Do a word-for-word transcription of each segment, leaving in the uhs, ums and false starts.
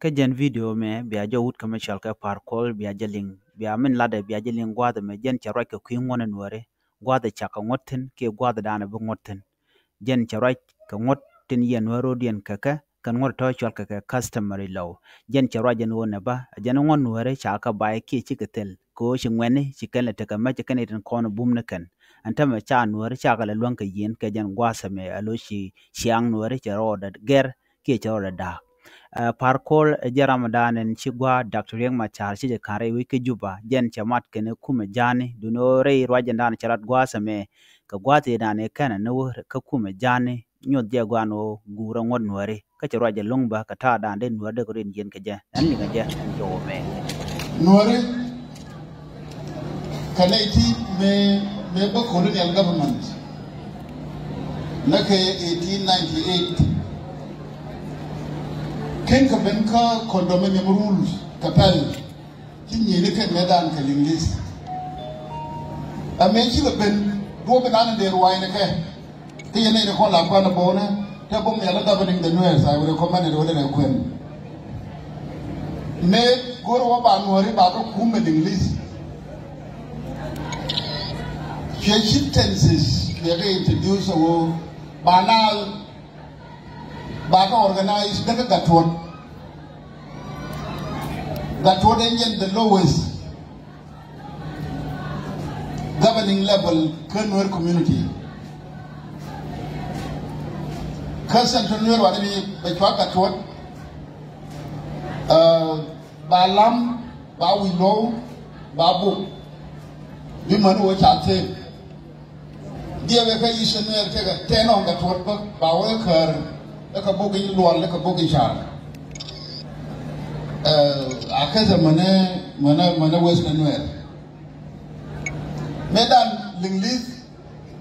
Kä jɛn video mɛ bia jɛ wut kä mɛ cɔal kɛ Par Kuol, bia jɛ liŋ, bia min latdɛ bia jɛ liŋ gua̱a̱th mɛ jɛn cɛ ruac kɛ kui̱ ŋuɔ̱t in wääri, gua̱a̱th cɛ kɛ ŋuɔ̱t thi̱n kiɛ gua̱a̱th dan bi ŋuɔ̱t thi̱n. Jɛn cɛ ruac kɛ ŋuɔ̱t tin yɛn wääri rɔ̱diɛn kɛ kɛ, kɛn ŋuɔ̱t tɔ̱ cɔal kɛ kɛ customary law. Jɛn cɛ ruac jɛn ɣöö nɛ bä jɛn ŋuɔ̱t in wääri ca kɛ bay kiɛ cikɛ thil kɛ ɣöö ci ŋuɛ̈tni ci kɛn lɛ tekɛ mɛ ci kɛn itin kɔn bum ni kɛn. Ɛn tämɛ ca nuääri ca kɛ lɛ luäŋ kɛ yieen kɛ jɛn gua̱a̱th mɛ a lo̱c ci ciaŋ nuääri cɛ rɔɔdɛ gɛr kiɛ cɛ rɔɔdɛ da̱a̱k. Ɛ, Par Kuol ɛ jɛ ramdan ɛn ci gua̱a̱ Doctor Riek Machar ci jɛ ka̱n rɛy wec kä Juba, jɛn cɛ mat kɛn ɛ kumɛ ja̱a̱ni duni ɣöö rɛy ruac jɛn dan cɛ lat gua̱a̱th ɛmɛ kɛ gua̱a̱th ëë dan ɛ kɛn ɛ ni wä kä kumɛ ja̱a̱ni nyuɔth jɛ gua̱a̱n ɣöö guurä ŋuɔ̱t nuääri kä cɛ ruac jɛ lo̱ŋ bä kɛ ta̱a̱ dan dee nuääri dee kɛ rin yieen kɛ jɛ. Ɛn liŋ ɛ jɛ ɛn jɔwä mɛ. Nuääri kɛ nɛy ti mëë, mëë bä colonial government nɛ kɛ eighteen ninety-eight. Ken kɛ ben kä condominium rules kɛ pɛl ti nyieni kɛn mɛ dan kɛ Liŋlith. Ɛ mëë cikɛ ben duɔ̱p inan in dee ruaacni kɛ. Kä yɛn nɛy ni kɔn la kuan a bo̱o̱nɛ te bum yɛl a governing the Nuer, I will recommend it wä denɛ kuɛn. Mëë go̱r wä ba nuääri ba kä kum ɛ Liŋlith. Cuɛ chieftaincies cuɛ kɛ introduce a wä ba naal ba kä organize dee kä Gatwot. Gatwot ɛn jɛn the lowest governing level kä Nuer community. Kä Central Nuer wani bi bɛ cua Gatwot, uh, ba Lam, ba Wi̱i̱ Luɔw, ba Buk. Bi män wä ca thek. Diɛ wek kä Eastern Nuer tekɛ tɛn ɔŋ Gatwot bä ba wä kär. Lɛ kɛ Buk i̱ Luɔl, lɛ kɛ Buk i̱ Car. Ɛ, a kɛthɛ mänɛ, mänɛ, mänɛ Western Nuer. Mëë dan Liŋlith,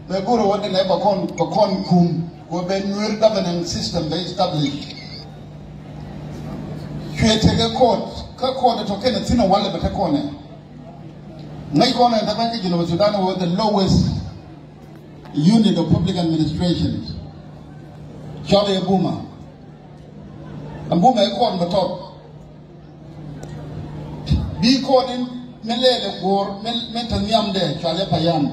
mëë go̱rɛ wä denɛ bɛ kɔn, bɛ kɔn kum, kɛ bɛ Nuer governance system bɛ establish. Cuɛ tekɛ court, kä court tɔ kɛn thi̱n ɛ walɛ bɛ te kɔnɛ. Ŋäc kɔnɛ tɛ bɛ kä Junub Sudan wä the lowest unit of public administration. Cɔl i̱ Buma. Ɛn Buma ɛ court bɛ tɔt. Bi court in mi lɛɛlɛ go̱o̱r, mi, mi te nhiamdɛ cɔal i̱ Payam.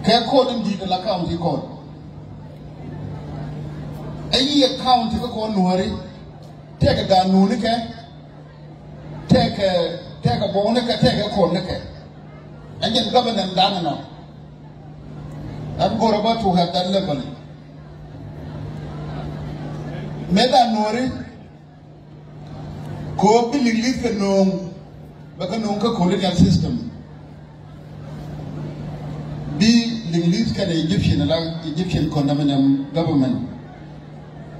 Kɛ court in di̱i̱t ala county court. Ɛ yiëë county kä kɔn Nuääri. Tëëkɛ ganun ni kɛ, tëëkɛ, tëëkɛ buɔk ni kɛ, tëëkɛ kɔn ni kɛ. Ɛn jɛn government dan ɛnɔ. Ɛn go̱rɛ bä to have that level. Mëë dan Nuääri, kɛ ɣöö bi Liŋlith kɛ nööŋ, bɛ kɛ nööŋ kä colonial system. Bi Liŋlith kɛnɛ Egyptian, la Egyptian condominium government.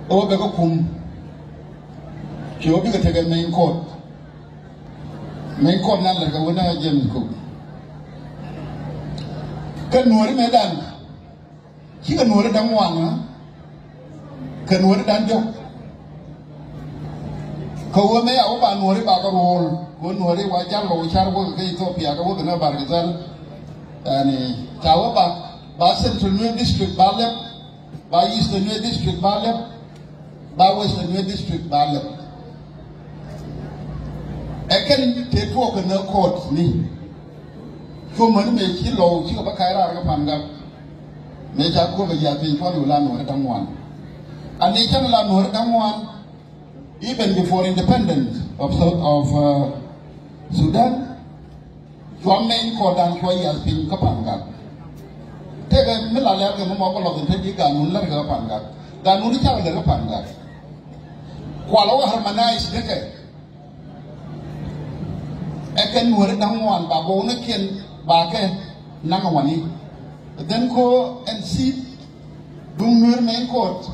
Ɛ wä bɛ kɛ kum. Cuɛ wä bikɛ tekɛ main court. Main court nan lɛ kɛ wä na James Cook. Kä Nuääri mëë dan. Cikɛ Nuääri da̱ŋ wan, ɛ? Kɛ Nuääri da̱ŋ diɔ̱k. Kɛ ɣöö mëë a wä ba Nuääri ba kɛ ruɔl, kɛ ɣöö Nuääri wa jal kɛ wä car wä kɛ Ethiopia kɛ wä kɛ ni Bahr el Ghazal. Ɛni, ca wä ba, ba Central Nuer District ba lɛp, ba Eastern Nuer District ba lɛp, ba Western Nuer District ba lɛp. Ɛ kɛn tëë tuɔɔk kɛ ni court ni. Cuɔ mäni mëë ci Lɔw cikɛ bä ka̱c raar kä Pangak. Mëë ca kuɔk a yiath piny puɔl i̱ la Nuääri da̱ŋ wan. Ani cä ni la Nuääri da̱ŋ wan. Even before independence of South, of, uh, Sudan, cua main court dan cua yiath piny kä Pangak. Tëëkɛ mi la lɛr kɛ mi mɔ bä lɔth in te ji̱ ganun lär kɛ kä Pangak. Ganun i̱ cakɛ lär kä Pangak. Kual wä harmonize ni kɛ. Ɛ kɛ Nuääri da̱ŋ wan ba go̱o̱r ni kiɛn ba kɛ naŋ wani. Then ko ɛn si duŋ Nuer main court.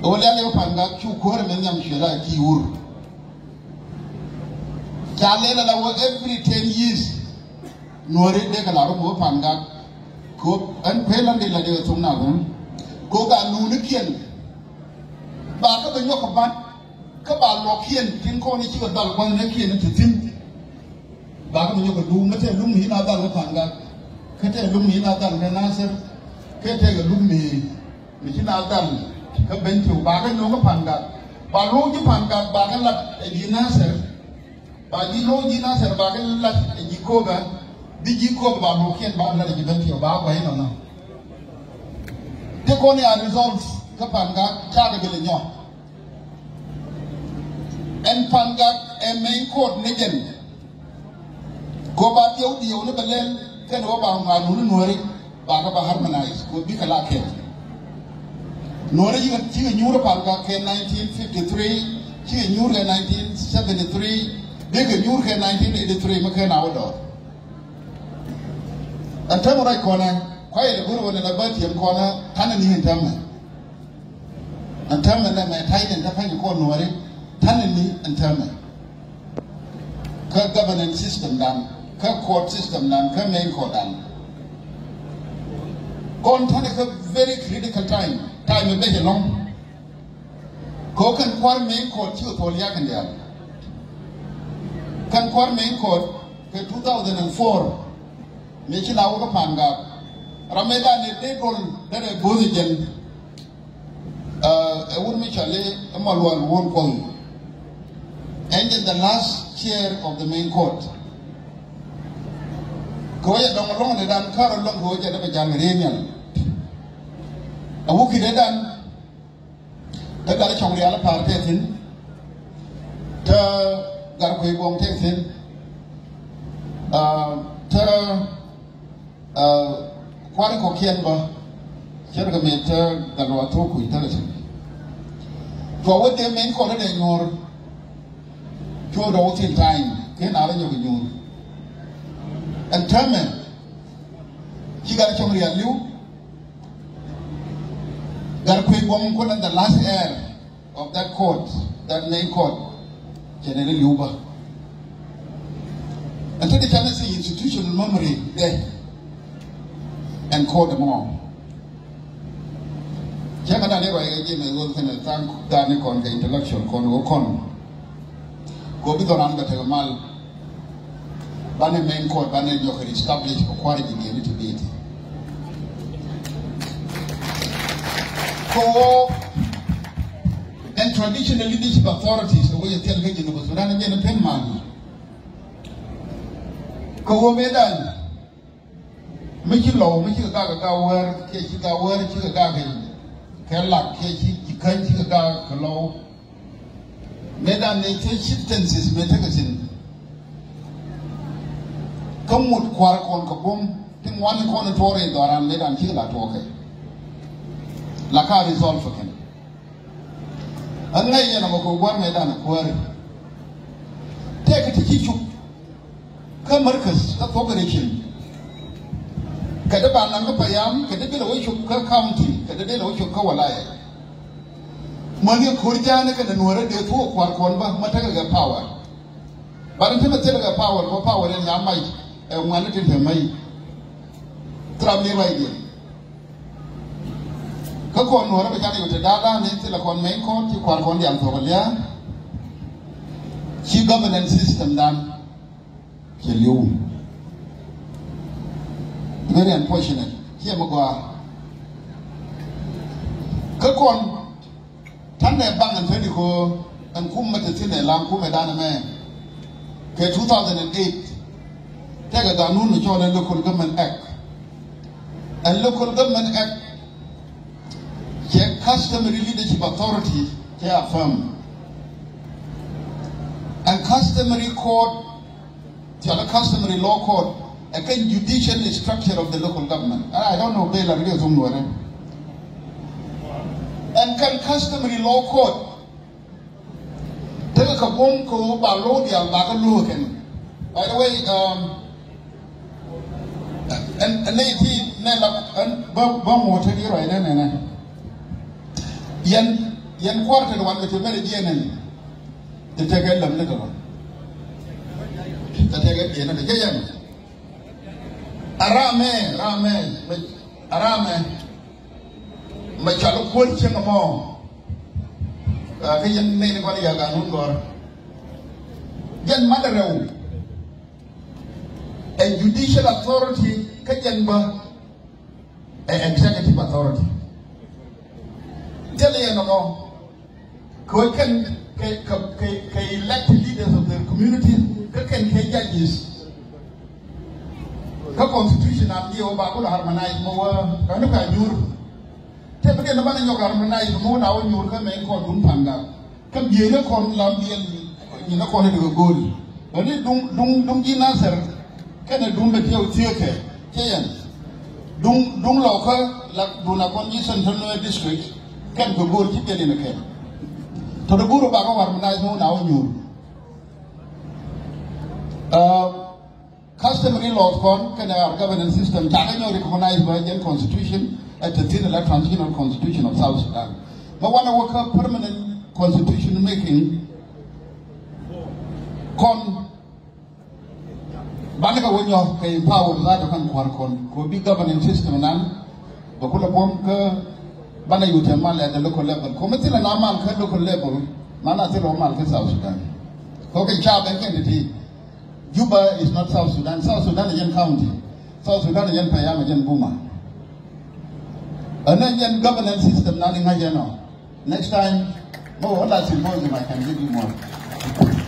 Ɣöö lial i̱ wä Pangak cu kuäärä mɛ nhiam cuɛ la ki wur. Ca lɛl ala wä every ten years. Nuääri dee kɛ la rɔ wä Pangak. Ko ɛn kuël an dee la dee thok na wä. Ko ganun ni kiɛn. Ba kä bɛ nyɔk kɛ ban. Kä ba luɔkiɛn tin kɔn i̱ cikɛ dhal gua̱thnikiɛn i̱ te thi̱n. Ba kä bɛ nyɔk kɛ duŋ kä tɛ lum ni ci na dhal kä Pangak. Kä tɛ lum ni ci na dhal kä Nasir. Kä tɛ kɛ lum ni mi ci na dhal Kä Bentiu ba kɛ nyuɔ̱k kä Pangak. Ba lo̱o̱ ji̱ Pangak ba kɛ lat ɛ ji̱ Nasir. Ba ji̱ lo̱o̱ ji̱ Nasir ba kɛ lat ɛ ji̱ Koba. Bi ji̱ Koba ba lo̱o̱kiɛn ba lat ɛ ji̱ Bentiu ba gua̱c nɔnɔ. Ti kɔn ya resolve kä Pangak cakɛ bi lɛ nyɔk. Ɛn Pangak ɛ main court ni jɛn. Kɔ ba diɛw diɛw ni bɛ lɛl kɛn wä ba ŋuan wuni Nuɔri ba kɛ ba harmonize kɔ bikɛ la kɛn. Nuɔri cikɛ cikɛ nyuur Pangak kɛ nineteen fifty-three, cikɛ nyuur kɛ nineteen seventy-three, bikɛ nyuur kɛ nineteen eighty-three mi kɛn a wä dɔɔr. Ɛn tɛm ruac kɔnɛ kuayɛ lɛ go̱r wä ni la bä tiɛm kɔnɛ tanɛ ni ɛn tɛmɛ. Ɛn täämɛ nɛmɛ ta̱yden te pa̱ny kɔn Nuɔri, ta̱nɛ ni ɛn täämɛ. Kä governance system dan, kä court system dan, kä main court dan. Kɔn ta̱nɛ kä very critical time, time ɛ bɛc ɛlɔ̱ŋ. Kɛ ɣöö kɛn kua̱r main court cikɛ thol ya̱k ɛn diaal. Kɛn kua̱r main court kɛ two thousand and four, mëë ci la wä kä Pangak. Ram mëë dan ɛ dee duɔl derɛ bo̱o̱th ɛ jɛn. Ɛ wut mi cɔal i̱ Malual Wun Kuɔth. Ɛn jɛn the last chair of the main court. Kɛ wä jɛ dɔŋ lɔŋ ni dan kar lɔŋ kɛ wä jɛ dee bɛ ja̱l ri nhial. Ɛ wä ki dee dan. Te gat cɔŋ rial pa̱a̱r te thi̱n. Te gat kui̱ buɔ̱ŋ te thi̱n. Te Kua̱r kɔ̱kiɛn bä cɛ rɛ kɛ mëë te gat luaak thok kui̱ te kɛ cɛ. Cua wä dee meny kɔn dee nyuur. Cu dɔw thin time kɛ na rɛ nyɔk nyuur. Ɛn täämɛ ci gat cɔŋ rial li̱w. Gat kui̱ buɔ̱ŋ kun ɛn the last heir of that court, that main court, cɛ nɛ ni li̱w bä. Ɛn te di canɛ si institutional memory dɛ ɛn court ɛmɔ. Cɛ ŋa dan i̱ ruac kɛ ji̱ mɛ ɣöl kɛnɛ tha̱a̱ŋ dan i̱ kɔn kɛ intellectual kɔn ɣöö kɔn. Kɛ ɣöö bi dhɔran bɛ tekɛ mal. Banɛ main court banɛ nyɔk kɛ establish kɛ kua̱r ji̱ diɛn i̱ ti bi̱i̱t. Kɛ ɣöö ɛn traditional leadership authorities kɛ ɣöö yɛ thil kä Jinub Sudan jɛn pen mal. Kɛ ɣöö mëë dan mi ci lɔw mi ci kɛ gak kɛ gak wäär kiɛ ci gak wäär ci kɛ gak kɛ lak kiɛ ci ci käny ci kɛ gak kɛ lɔw. Mëë dan ni te chieftaincies mëë tekɛ thi̱n. Kä mut kua̱r kɔn kɛ bum ti ŋuan kɔn tuɔɔr in dhɔran mëë dan cikɛ la tuɔɔkɛ. La ka resolve kɛn. Ɣän ŋäc yɛn ɛmɔ kɛ gua̱r mëë dan kuääri. Tëëkɛ ti ci cuk. Kä Markaz kä thok kɛ rɛy cin. Kɛ dee ba naŋ kä payam kɛ dee bilɛ wä cop kä county kɛ dee bilɛ wä cop kä walaya. Mäni ko̱r ja̱a̱ni kɛnɛ nuäärä dee thuk kua̱r kuɔn bä mä tekɛ kɛ power. Bani ti mɛ thilɛ kɛ power bä power in ya mac ɛ ŋuani tin te mäc. Thil ram ni ruacdiɛn. Kä kɔn nuɔ̱ɔ̱rä bɛ canɛ yot te da̱a̱ da̱a̱ ni thilɛ kɔn meny kɔn ci kua̱r kɔn diaal thuɔ̱k lia̱a̱. Ci governance system dan cɛ li̱w. Very unfortunate. Ciɛ mi gɔaa. Kä kɔn ta̱nɛ baŋ ɛn te di ko ɛn kum mɛ te thi̱n ɛ la̱a̱ŋ kum ɛ dan ɛmɛ. Kɛ two thousand and eight tekɛ ganun mi cɔɔl ɛ Local Government Act. Ɛ Local Government Act cɛ customary leadership authority cɛ affirm. Ɛn customary court cɔal customary law court ɛ kɛ judicial structure of the local government. I don't know bela ri thum nuɔrɛ. Ɛn kɛn customary law court tekɛ kɛ buɔ̱m kɛ ɣöö ba lo̱o̱ diaal ba kɛ lo̱o̱ kɛn. By the way, um, ɛn ɛn nɛy ti nɛ la ɛn bä bä ŋuɔ̱t tek i̱ ruacnɛ nɛnɛ. Yɛn yɛn kua̱r te wan kɛ te mɛn jiɛn ɛn. Te tekɛ läm ni kɛ wan. Te tekɛ biɛn ni kɛ jɛ yɛn. A ramɛ ramɛ a ramɛ. Mɛ cɔal kuäär cieŋ ɛmɔ. Kä yɛn nɛy ni kɔn yɛ ganun gɔ̱r. Jɛn mat rɛw. Ɛ judicial authority kä jɛn bä ɛ executive authority. Thilɛ yɛn ɔ kɛ ɣöö kɛn kɛ, kɛ, kɛ, kɛ elected leaders of their communities, kä kɛn kɛ judges. Kä constitution an jiɛ wä ba kulɛ harmonize mɔ wä kɛ ni ka nyuur. Tëë bi kɛn ni banɛ nyɔk harmonize mɔ wä na wä nyuur kä mɛ kɔn dun panda. Kä bieyni kɔn lam biɛl nyinɛ kɔn i̱ dikɛ go̱o̱l. Bä ni duŋ, duŋ, duŋ ji̱ Nasir kɛnɛ duŋ bɛ tiɛw thiekɛ cɛ yɛn. Duŋ, duŋ lɔkä la duŋ a kɔn ji̱ Central Nuer District kɛn kɛ go̱o̱l ci biɛl in kɛn. Tɔ di go̱o̱l bakɛ war mi na wä na wä nyuur. Customary laws kɔn kɛnɛ our governance system cakɛ nyɔ recognize bä jɛn constitution ɛ te thin la transitional constitution of South Sudan. Bä wanɛ wä kä permanent constitution making kɔn banɛ kɛ wä nyɔ kɛ empower that kan kuar kɔn ko bi governance system nan bä kulɛ buɔm kä banɛ yutɛ mal at the local level ko mi thilɛ na mal kä local level. Mana thilɛ wä mal kä South Sudan ko kɛ ca bɛ kɛn ti Juba is not South Sudan. South Sudan is a county. South Sudan is a Payam, is a Buma. And then governance system na ni ŋa̱c ɛnɔ. Next time, no, what I symposium I can give you more.